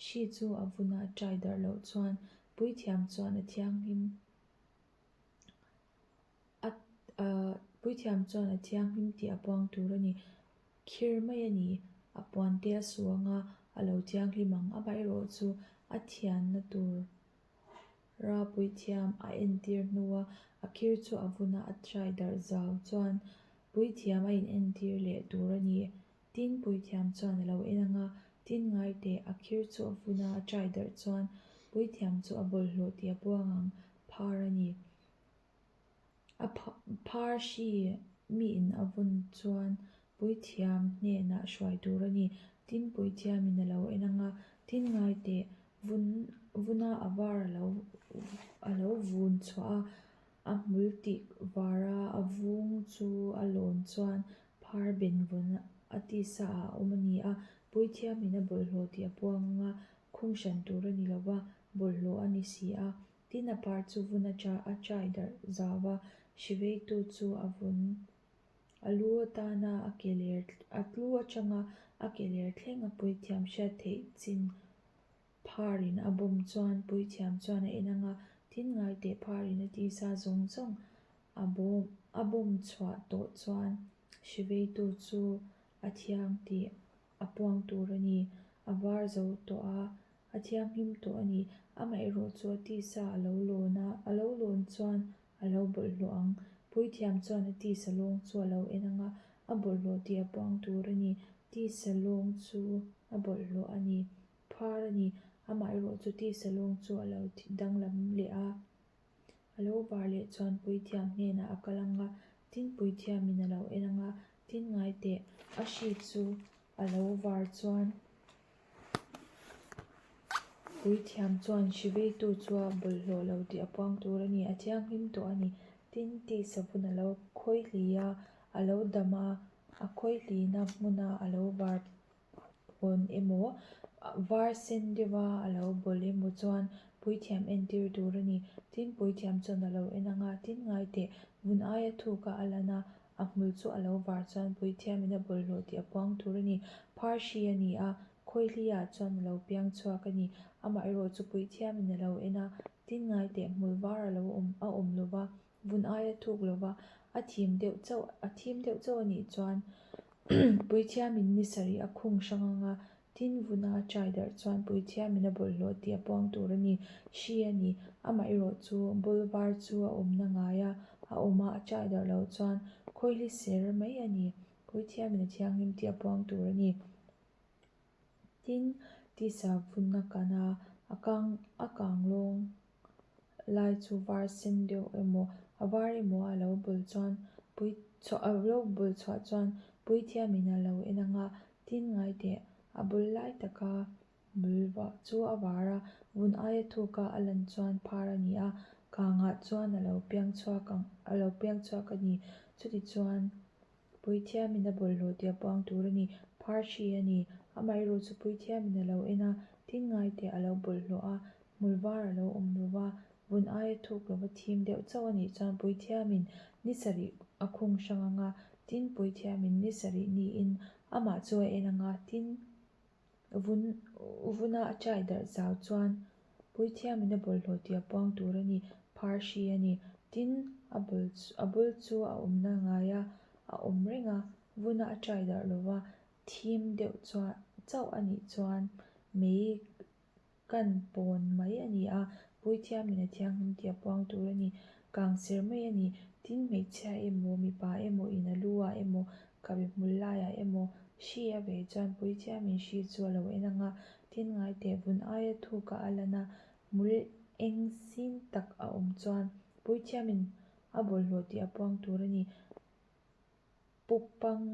hri chu a vun a ṭai darh loh chuan puithiam chuan a thianghlim a puithiam chuan a thianghlim tih a puang tur a ni. Khir mai a ni, a puan te a su ang a, a lo thianghlim ang. Amaherawh chu a thianna tur ra puithiam a entir hnua a khir chu a vun a a ṭai darh zau chuan puithiam a inentir leh tur a ni. Tin, puithiam chuan a lo en ang a, tin ngai teh, a khir chu a vun a, a ṭai darh chuan puithiam chu a bawlhhlawh tih a puang ang, phar a ni. A phar hri miin a vun chuan puithiam hnenah hruai tur a ni. Tin, puithiamin a lo en ang a, tin ngai teh, vun vuna a var a lo a lo vun chhuah a, a hmul tih vara a vung chu a lawn chuan Phar benvawn a tisa ah a awm a ni a, puithiamin a bawlhhlawh tih a puang ang a, khung hran tur a ni lo va, bawlhhlawh a ni si a. Tin, a par chu vun a a chai darh zau va, hriveitu chu a vun a lu atana a ke ler a lu atanga a ke ler thleng a puithiam hriat theih chin Pharin a bawm chuan puithiam chuan a en ang a, tin ngaiteh pharin a tisa zawng zawng a bawm a bawm chhuah tawh chuan hriveitu chu a thiang tih a puang tur a ni. A var zo tawh a, a thianghlim tawh a ni. Amaherawh chu a tisa a lo lawn a, a lo lawn chuan a lo bawlhhlawh ang. Puithiam chuan a tisa lawng chu a lo en ang a, a bawlhhlawh tih a puang tur a ni. Tisa lawng chu a bawlhhlawh a ni. Phar a ni. Amaherawh chu tisa lawng chu a lo danglam leh a. A lo var leh chuan puithiam hnenah a kal ang a, tin puithiamin a lo en ang a, tin ngai teh a hri chu a lo var chuan puithiam chuan hri veitu chu a bawlhhlawh lo tih a puang tur a ni, a thianghlim tawh a ni. Tin, tisa vun a lo khawihli a, a lo dam a, a khawihlina hmuna a lo var Pawn emaw var sen deuha a lo bawl emaw chuan puithiam entir tur a ni. Tin, puithiam chuan a lo en ang a, tin ngai teh, vun aia thuka a lan a, a hmul chu a lo var chuan puithiamin a bawlhhlawh tih a puang tur a ni. Phar hri a ni a, khawihliah chuan a lo piang chhuak a ni. Amaherawh chu puithiamin a lo en a, tin ngai teh, hmul var a lo awm a awm lo va, Vun aia thuk lova a thim deuh chauh a thim deuh chauh a nih chuan puithiamin ni sarih a khung hrang ang a, tin vuna a chai darh chuan puithiamin a bawlhhlawh tih a puang tur a ni. Hri a ni. Amaherawh chu bawl var chu a awmna ngai a, a awm a, a chai darh loh chuan khawihli ser mai a ni. Puithiamin a thianghlim tih a puang tur a ni. Tin, tisa vunna kan a, a kang a kang lawng lai chu var sen deuh emaw a var emaw a lo bul chuan pui chhuah a lo bul chhuah chuan puithiamin a lo en ang a, tin ngai teh a bul lai taka bul vah chu a var a, vun aia thuka a lan chuan phar a ni a, kangah chuan a lo piang chhuak ang a lo piang chhuak a ni chutichuan. Puithiamin a bawlhhlawh tih a puang tur a ni. Phar hri a ni. Amaherawh chu puithiamin a lo en a, tin ngai teh a lo bawlhhlawh a, hmul var a lo awm lo va, vun aia thuk lova thim deuh chauh a nih chuan puithiamin ni sarih a khung hrang ang a, tin puithiamin ni sarih niin Amah chu a en ang a, tin, vun vuna a chai darh zau chuan Puithiamin a bawlhhlawh tih a puang tur a ni, phar hri a ni. Tin, a bul a bul chu a awmna ngaia a awm reng a, vuna a chai darh lova thim deuh chuan chauh a nih chuan mei kan pawn mai a ni a, Puithiamin a thianghlim tih a puang tur a ni, kang ser mai a ni. Tin, hmeichhia emaw, mipa emaw in a lu ah emaw, khabe hmul laiah emaw hri a vei chuan Puithiamin hri chu a lo en ang a, tin ngaiteh vun aia thuk a a lan a, hmul eng sin tak a awm chuan Puithiamin a bawlhhlawh tih a puang tur a ni. Pupang.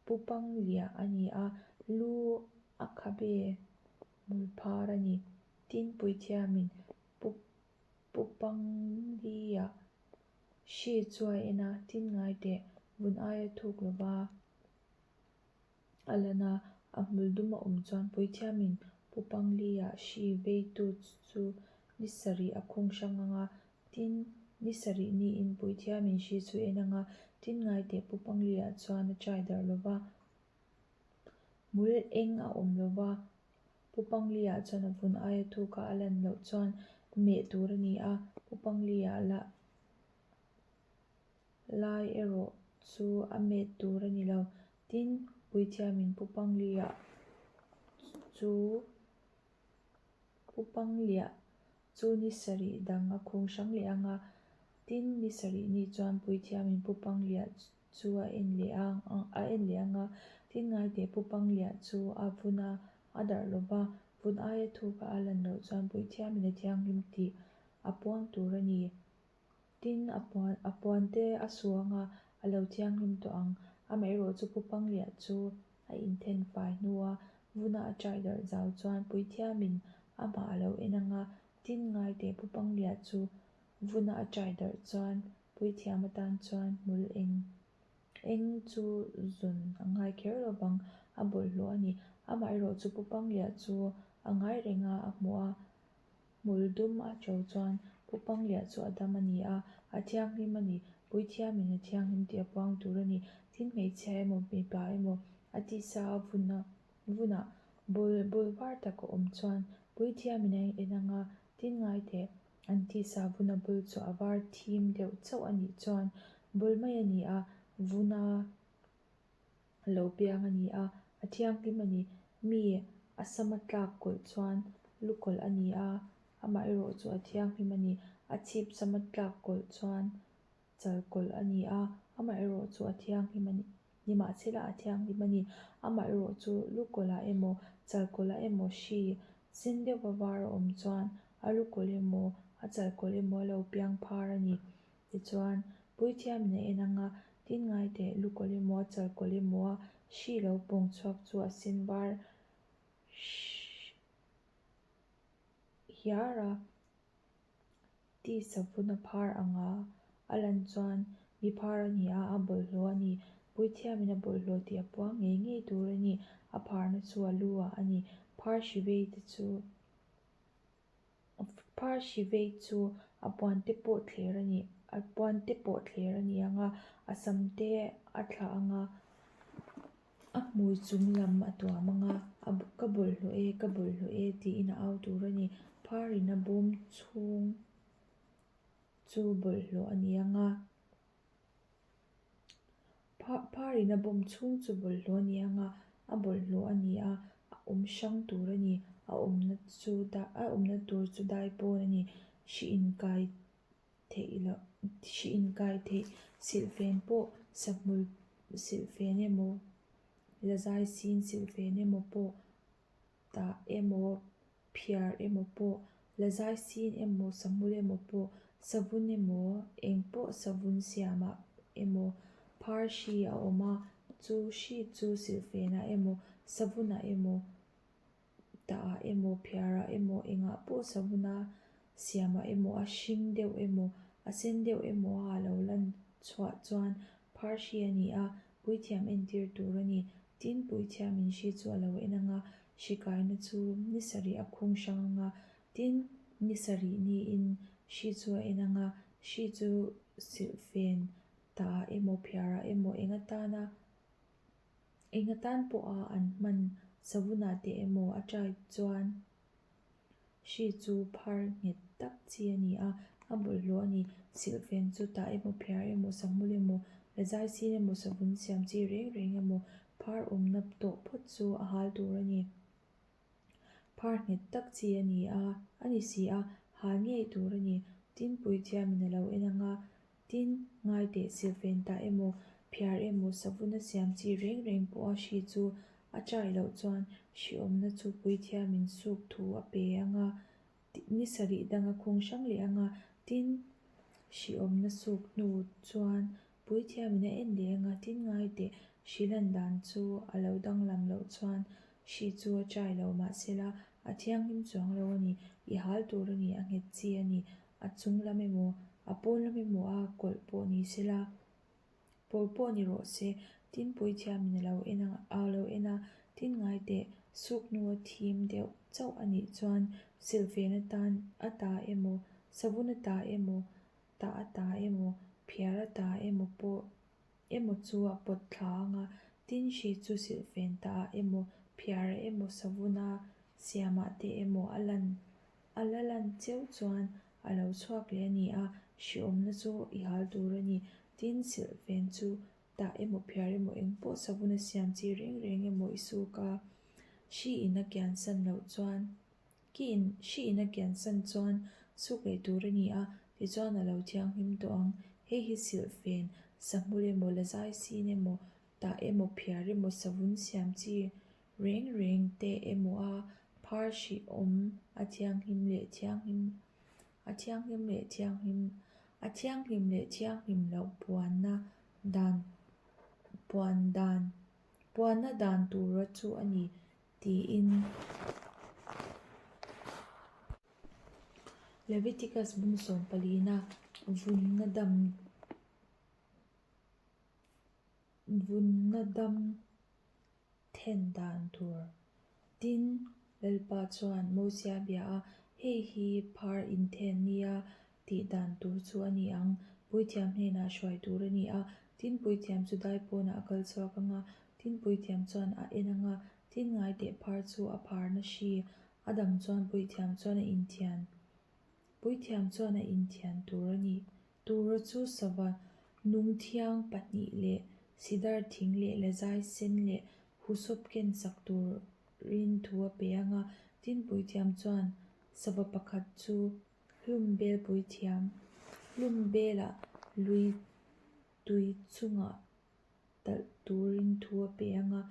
Pupang liah a ni a, lu a khabe hmul phar a ni. Tin, Puithiamin Pupang liah hri chu a en a, tin ngai teh, vun aia thuk lova a lan a, a hmul dum a awm chuan Puithiamin Pupang liah hri veitu chu ni sarih a khung hrang ang a, Tin, ni sarih niin Puithiamin hri chu en ang a, tin ngaiteh Pu Panglia chuan a chai darh lo va, hmul eng a awm lo va, Pu Panglia chuan a vun aia thuka a lan loh chuan meh tur a ni a, Pu Panglia lah lai erawh chu a met tur a ni lo. Tin, Puithiamin Pu Panglia chu Pu Pangliah chu ni sarih dang a khung hrang leh ang a, tin ni sarih ni chuan Puithiamin Pu Pangliah chu a en leh a, a en leh ang a, tin ngaiteh Pu Pangliah chu a vun a, a darh lo va, vun aia thuka a lan loh chuan Puithiamin a thianghlim tih a puang tur a ni. Tin, a puan a puante a su ang a, a lo thianghlim tawh ang. Amaherawh chu Pu Pangliah chu a inthen fai hnua vuna a chai darh zau chuan Puithiamin amah a lo en ang a, tin ngaiteh Pu Pangliah chu vuna a chai darh chuan Puithiam atan chuan hmul eng eng chu zawn a ngai kher lo vang, a bawlhhlawh a ni. Amaherawh chu Pu Pangliah chu a ngai reng a, a hmuh a. Hmul dum a to chuan Pu Pangliah chu a dam a ni a, a thianghlim a ni. Puithiamin a thianghlim tih a puang tur a ni. Tin hmeichhia emaw mipa emaw a tisa a vuna vunah bul bul var tak a awm chuan Puithiamin a en ang a, tin ngai teh an tisa vuna bul chu a var thim deuh chauh a nih chuan bul mai a ni a, vuna lo piang a ni a, a thianghlim a ni. Mi a sama tlak kawlh chuan lukawlh a ni a, amaherawh chu a thianghlim a ni. A chhip sama tlak kawlh chuan chal kawlh a ni a, amaherawh chu a thianghlim a ni. Nimahsela a thianghlim a ni. Amaherawh chu lukawlh ah emaw, chal kawlh ah emaw hri sen deuhva var a awm chuan a lukawlh emaw, a chal kawlh emaw a lo piang phar a ni. Tichuan, Puithiamin a en ang a, tin ngai teh lukawlh emaw a chalkawlh emaw a hri lo pawng chhuak chu a sen var hiar a, tisa vun a phar ang a, a lan chuan mi phar a ni a, a bawlhhlawh a ni. Puithiamin a bawlhhlawh tih a puang ngei ngei tur a ni, a pharna chu a lu ah a ni. Phar hri vei te chu. Phar hri vei chu a puan te pawh thler a ni a puan te pawh thler a ni ang a a sam te a thlah ang a a hmui chung lam a tuam ang a a ka bawlhhlawh e ka bawlhhlawh e tiin a au tur a ni phar in a bawm chhung chu bawlhhlawh a ni ang a. Pharin a bawm chhung chu bawlhhlawh a ni ang a, a bawlhhlawh a ni a, a awm hrang tur a ni. A awmna chu a awmna tur chu dai pawn a ni. Hri inkai theih loh hri inkai theih silhfen pawh sahmul silhfen emaw lazai sin silhfen emaw pawh tah emaw phiar emaw pawh, la zai sin emaw sahmul emaw pawh, savun emaw eng pawh savun siamah emaw phar hri a awm a, chu hri chu silhfenah emaw savunah emaw tahah emaw phiarah emaw engah pawh savuna siamah emaw a hring deuh emaw a sen deuh emaw a lo lan chhuah chuan phar hri a ni a, puithiam entir tur a ni. Tin, puithiamin hri chu a lo en ang a, hri kaina chu ni sarih a khung hrang ang a, tin, ni sarih niin hri chu a en ang a, hri chu silhfen. Tah emaw phiarah emaw eng atana eng atan pawha an hman savunah te emaw a chai chuan hri chu phar nghet tak chi a ni a, a bawlhhlawh a ni. Silhfen chu tah emaw phiar emaw sahmul emaw lazai sin emaw savun siam chi reng reng emaw phar awmna tawh phawt chu a hal tur a ni. Phar nghet tak chi a ni a, a ni si a, hal ngei tur a ni. Tin, puithiamin a lo en ang a, tin, ngai teh silhfen tah emaw, phiar emaw, savuna siam chi reng reng pawha hri chu a chai loh chuan hriawmna chu puithiamin suk thu a pe ang a, ni sarih danga khung hrang leh ang a, tin, hriawmna suk hnu chuan Puithiamin a en leh anga tin ngai teh hri lan dan chu a lo danglam loh chuan hri chu a chai lo mahsela a thianghlim chuang lo a ni, i hal tur a ni, a nghet chi a ni, a chung lam emaw a pawn lam emaw a kawlh pawh ni sela pawl pawh ni rawh se, tin puithiamin a lo en a lo en a, tin ngai teh suk hnu a thim deuh chauh a nih chuan silhfen atan a ta emaw savun a ta emaw Tah a ta emaw, phiar a ta emaw pawh emaw chu a pawt thla ang a, tin hri chu silhfen tah ah emaw, phiar ah emaw, savun a siam ah te emaw a lan a la lan cheu chuan a lo chhuak leh a ni a, hri awmna chu i hal tur a ni. Tin, silhfen chu tah emaw, phiar emaw eng pawh savun a siam chi reng reng emaw i suk a, hri in a kian san loh chuan Kiin hri in a kiansan chuan suk leh tur a ni a, tichuan a lo thianghlim tawh ang. Hei hi silhfen, sahmul emaw, lazai sin emaw, tah emaw, phiar emaw, savun siam chi reng reng te emaw a phar hrih awm a thianghlim leh thianghlim a thianghlim leh thianghlim a thianghlim leh thianghlim loh puanna dan puan dan puanna dan tura chu a ni. Tiin Leviticus bung sawmpalina vunna dam vunna dam then dan tur. Tin, Lalpa chuan Mosia bia a, Hei hi phar inthen nia tih dan tur chu a ni ang. Puithiam hnenah hruai tur a ni a, tin puithiam chu dai pawnah a kal chhuak ang a, Tin puithiam chuan a en ang a, tin ngaiteh phar chu a pharna hri a dam chuan puithiam chuan a inthian puithiam chuan a inthian tur a ni. Tura chu sava nung thiang pahnih leh sidar thing leh lazai sen leh husawp ken sak turin thu a pe ang a, tin puithiam chuan sava pakhat chu hlum bel puithiam hlum belah lui tui chungah talh turin thu a pe ang a,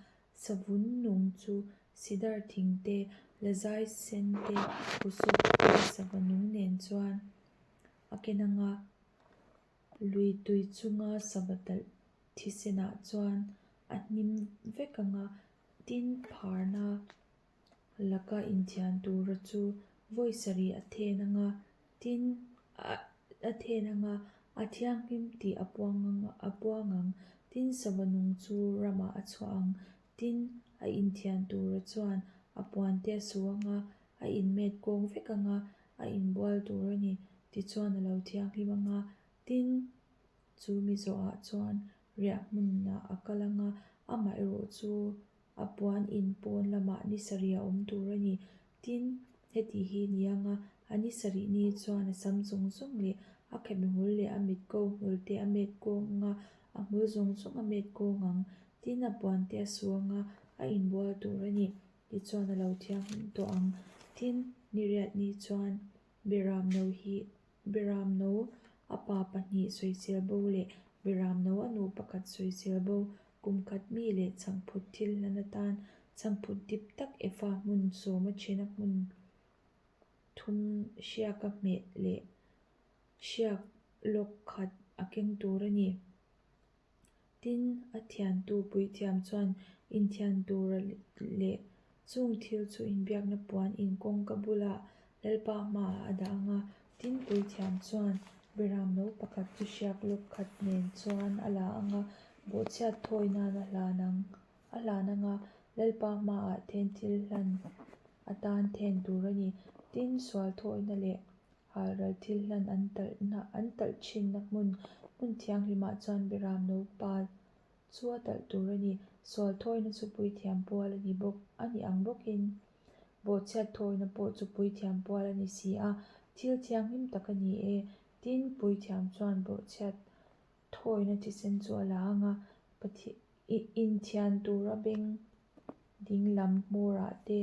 savun nung chu sidar thing te, lazai sen te, husawp te sava nung nen chuan a ken ang a, lui tui chunga sava talh thisenah chuan a hnim vek ang a, tin pharna laka inthian tura chu vawi sarih a then ang a, tin a then ang a, a thianghlim tih a puang ang a puang ang, tin sava nung chu ramah a chhuah ang, tin a inthian tura chuan a puan te a su ang a, a inmet kawng vek ang a, a inbual tur a ni, tichuan a lo thianghlim ang a, tin chu mi zawhah chuan riah hmunah a kal ang a, amaherawh chu A puan in pawn lamah ni sarih a awm tur a ni. Tin, heti hi ni anga a ni sarih ni chuan a sam zawng zawng leh a khabe hmul leh a mit ko hmul te a met kawng anga a hmul zawng zawng a met kawng ang. Tin, a puan te a su anga a inbual tur a ni. Tichuan a lo thianghlim tawh ang. Tin, niriat ni chuan Beram no hi Beram no a pa pahnih sawisel bo leh Beram no a nu pakhat sawisel bo kum khat mi leh chhangphut thil hlan atan chhangphut dip tak efa hmun sawma thena hmun thum hriaka hmeh leh hriak lawk khat a keng tur a ni. Tin, a thiantu puithiam chuan inthian tura leh chung thil chu inbiakna puan in kawngka bulah Lalpa hmaah a dah ang a. Tin, puithiam chuan Beram lo pakhat chu hriak lawk khat nen chuan a la ang a, bawhchhiat thawi nan a hlan ang a hlan ang a, Lalpa hmaah then thil hlan atan then tur a ni. Tin, sual thawina leh halral thil hlan an talhna an talh thinna hmun. Hmun thianghlimah chuan Beram no pa chu a talh tur a ni. Sual thawina chu puithiam pual a ni bawk a ni ang bawkin bawhchhiat thawina pawh chu puithiam pual a ni si a, thil thianghlim tak a ni e. Tin, puithiam chuan bawhchhiat thawina thisen chu a la ang a, inthian tura beng dinglam hmawrah te,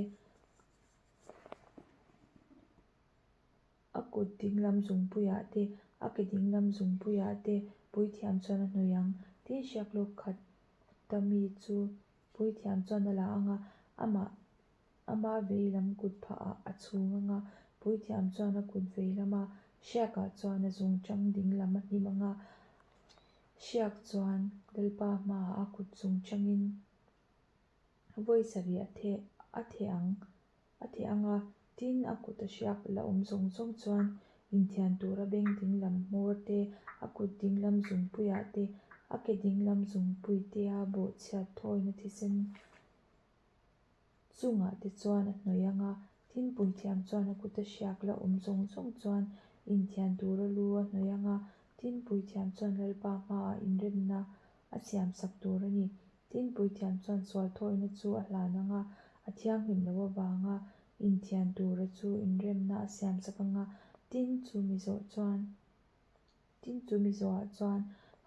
A kut dinglam zungpuiah te, a ke dinglam zungpuiah te puithiam chuan a hnawih ang. Tin, hriaklawk khat ta mi chu puithiam chuan a la ang a, amah ama veilam kut phahah a chhung ang a, puithiam chuan a kut veilama hriakah chuan a zungchang dinglam a hnim ang a, hriak chuan Lalpa hmaah a kut zungchangin vawi sarih a theh a theh ang. A theh ang a, tin a kut a hriak la awm zawng zawng chuan inthian tura beng dinglam hmawr te, a kut dinglam zungpuiah te, a ke dinglam zungpui tea bawhchhiat thawina thisen chungah te chuan a hnawih ang a, tin puithiam chuan a kut a hriak la awm zawng zawng chuan inthian tura lu a hnawih ang a, tin puithiam chuan Lalpa hmaah inremna a siamsak tur a ni. Tin, puithiam chuan sual thawina chu a hlan ang a, a thianghlim loh avanga inthian tura chu inremna a siamsak ang a, tin, chu mi zawh chuan tin, chu mi zawhah chuan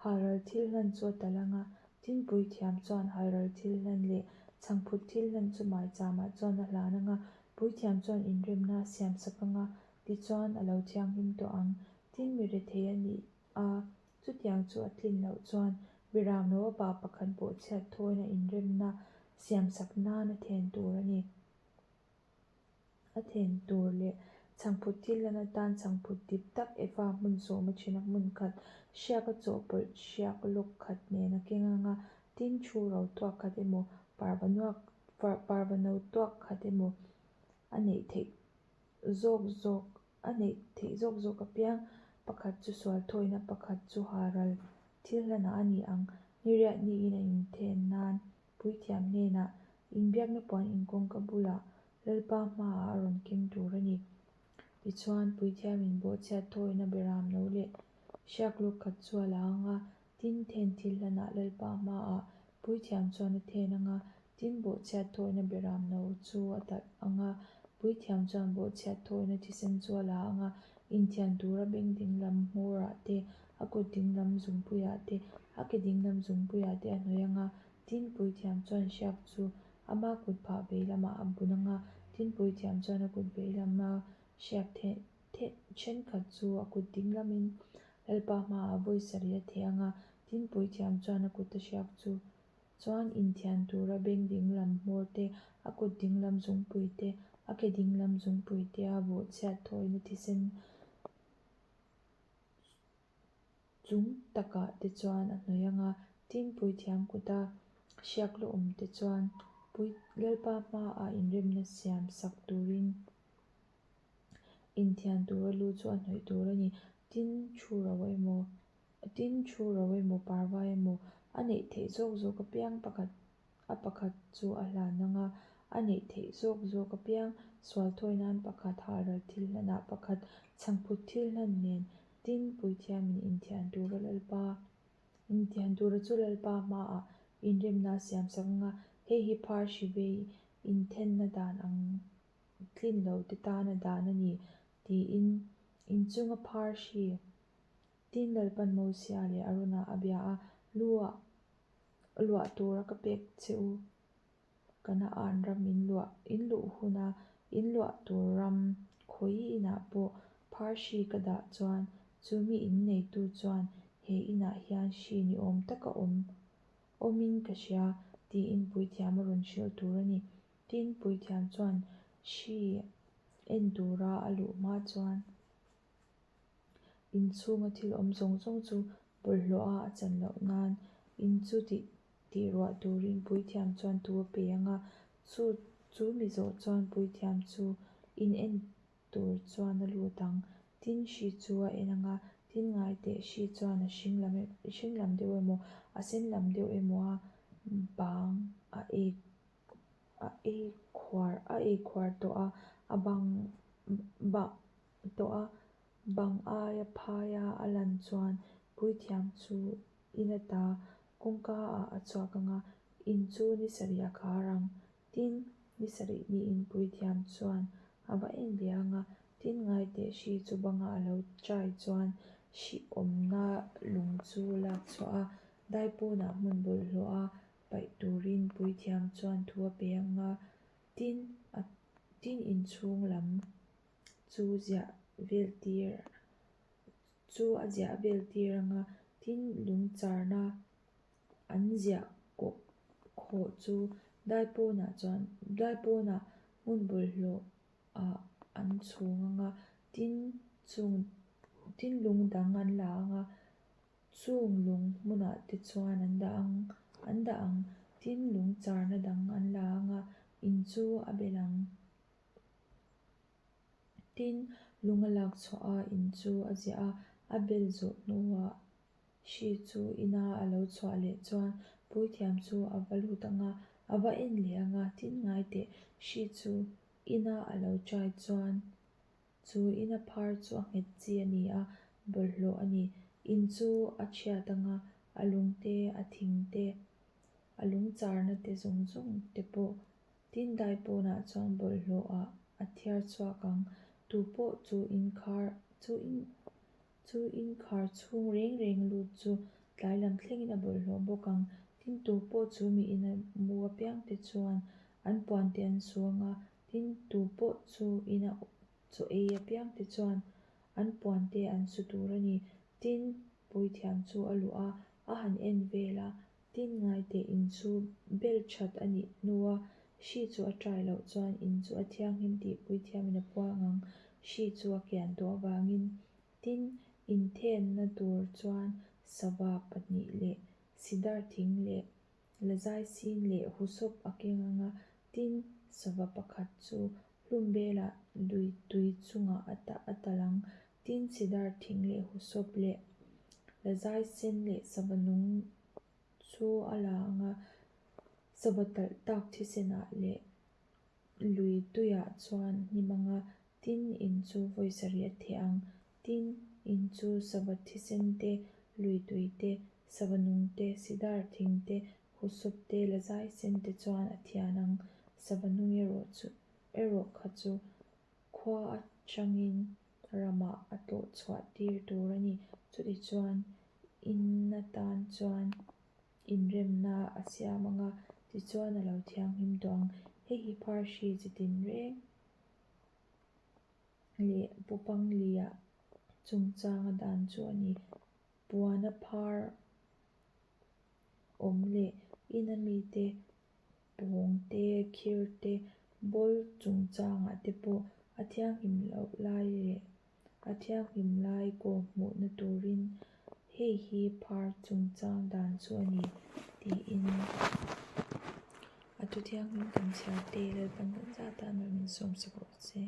halral thil hlan chu a talh ang a, tin, puithiam chuan halral thil hlan leh chhangphut thil hlan chu maichâmah chuan a hlan ang a, puithiam chuan inremna a siamsak ang a, tichuan a lo thianghlim tawh ang. Tin, mi rethei a nih a, Chutiang chu a tlin loh chuan Biram lo a pa pakhat bawhchhiat thawina inremna siamsak nan a then tur a ni. A then tur leh chhangphut thil lan atan chhangphut dip tak Eva hmun sawma thina hmun khat hriaka chawhpawlh hriak lawk khat nen a keng ang a, tin thu ro tuak khat emaw parva parva no tuak khat emaw a neih theih zawk zawk A neih theih zawk zawk apiang pakhat chu sual thawina pakhat chu haral thil hlanah a ni ang. Niriat niin a inthen nan puithiam hnenah inbiakna puan inkawngka bulah Lalpa hmaah a rawn keng tur a ni. Tichuan, puithiamin bawhchhiat thawina beram no leh hriak luk khat chu a la ang a, tin then thil hlanah Lalpa hmaah puithiam chuan a then ang a, Tin, bawhchhiat thawina beram no chu a talh ang a, puithiam chuan bawhchhiat thawina thisen chu a la ang a, inthian tura beng dinglam hmawrah te, a kut dinglam zungpuiah te, a ke dinglam zungpuiah te a hnawih ang a, tin, puithiam chuan hriak chu ama kut phah vei lamah a bun ang a, tin, puithiam chuan a kut vei lama hriak theh thenkhat chu a kut dinglamin Lalpa hmaah vawi sarih a theh ang a, tin, puithiam chuan a kut a hriak chu Chuan inthian tura beng dinglam hmawr te, a kut dinglam zungpui te, a ke dinglam zungpui te a bawhchhiat thawina thisen chung takah te chuan a hnawih ang a, tin puithiam kuta hriak la awm te chuan pui Lalpa hmaah inremna siam sak turin inthian tura lu chu a hnawih tur a ni. Tin thu ro emaw Tin, thu ro emaw, parva emaw, a neih theih zawk zawk apiang pakhat a pakhat chu a hlan ang a, a neih theih zawk zawk apiang sual thawi nan pakhat halral thil hlanah pakhat chhangphut thil hlan nen tin puithiamin inthian tura Lalpa inthian tura chu Lalpa hmaah inremna a siamsak ang a, hei hi phar hri vei inthenna dan ang tlin lo te tana dan a ni tiin inchunga phar hri Tin, Lalpan Mosia leh Arona a bia a, Luah luah tura ka pek che u, Kanaan ram in luah in luh huna in luah tur ram khawi inah pawh phar hri ka dah chuan chu mi in neitu chuan he inah hian hri ni awm taka awm awmin ka hria tiin puithiam a rawn hrilh tur a ni. Tin, puithiam chuan hri en tura a luh hma chuan Inchhunga thil awm zawng zawng chu bawlhhlawh a a chan loh nan in chu tih tih ruah turin puithiam chuan tu a pe ang a, chu chu mi zawh chuan puithiam chu in en tur chuan a lut ang. Tin hri chu a en ang a, tin ngai teh hri chuan a hring lam hring lam deuh emaw a sen lam deuh emaw a bang a ei a ei khuar a ei khuar tawh a, a bang bah tawh a, bang aia phaia a lan chuan. Puithiam chu in ata kawngka ah a chhuak ang a, in chu ni sarih a khar ang. Tin, ni sarih niin puithiam chuan a va en leh ang a, tin ngaiteh hri chu banga a lo chai chuan hri awmna lung chu lak chhuah a, daipawnah hmun bawlhhlawh a paih turin puithiam chuan thu a pe ang a, tin a tin inchhung lam chu ziah vel tir chu a ziah vel tir ang a, tin lung charna an ziah kawh khawh chu daipawnah chuan daipawnah hmun bawlhhlawh ah an chhung ang a, tin chung tin lung dang an la ang a, chung lung hmunah te chuan an dah ang an dah ang, tin lung charna dang an la ang a, in chu a bel ang. Tin, lung a lak chhuah a, in chu a ziah a, a bel zawh hnuah hri chu ina a lo chhuah leh chuan puithiam chu a va lut ang a, a va en leh ang a, tin ngai teh, hri chu ina a lo chai chuan chu ina phar chu a nghet chi a ni a, bawlhhlawh a ni. In chu a chhiat ang a, a lung te, a thing te, a lung charna te zawng zawng te pawh Tin daipawnah chuan bawlhhlawh ah a thiar chhuak ang. Tu pawh chu inkhar chu in chu inkhar chhung reng reng lut chu tlai lam thlengin a bawlhhlawh bawk ang. Tin tu pawh chu mi ina mu apiang te chuan an puan te an su ang a, tin tu pawh chu ina chaw ei apiang te chuan an puan te an su tur a ni. Tin puithiam chu a luh a, a han en vel a, Tin ngaiteh in chu bel that a nih hnua hri chu a trai loh chuan in chu a thianghlim tih puithiamin a puang ang. Hri chu a kian tawh avangin tin inthenna tur chuan sava pahnih leh sidar thing leh lazai sin leh husawp a keng ang a, tin sava pakhat chu hlum belah lui tui chungah a tah a tal ang. Tin sidar thing leh husawp leh lazai sen leh sava nung chu a la ang a, sava talh tak thisenah leh lui tuiah chuan hnim ang a, tin in chu vawi sarih a theh ang. Tin, in chu sava thisen te, lui tui te, sava nung te, sidar thing te, husawp te, lazai sen te chuan a thian ang. Sava nung erawh chu erawh kha chu khua atangin ramah a tlawh chhuah tir tur a ni. Chutichuan, in atan chuan inremna a siam ang a, tichuan a lo thianghlim tawh ang. Hei hi Pharsi chi tinreng leh Pupanglia chungchanga dan chu a ni. Puana phar awm leh ina mite pawng te, khir te, bawl chungchangah te pawh a thianghlim loh lai leh a thianghlim lai kaw hmuhna turin hei hi phar chungchang dan chu a ni tiin a thu thianghlim kan chhiar te Lalpan kan zat a nawlh min sawmsak rawh se.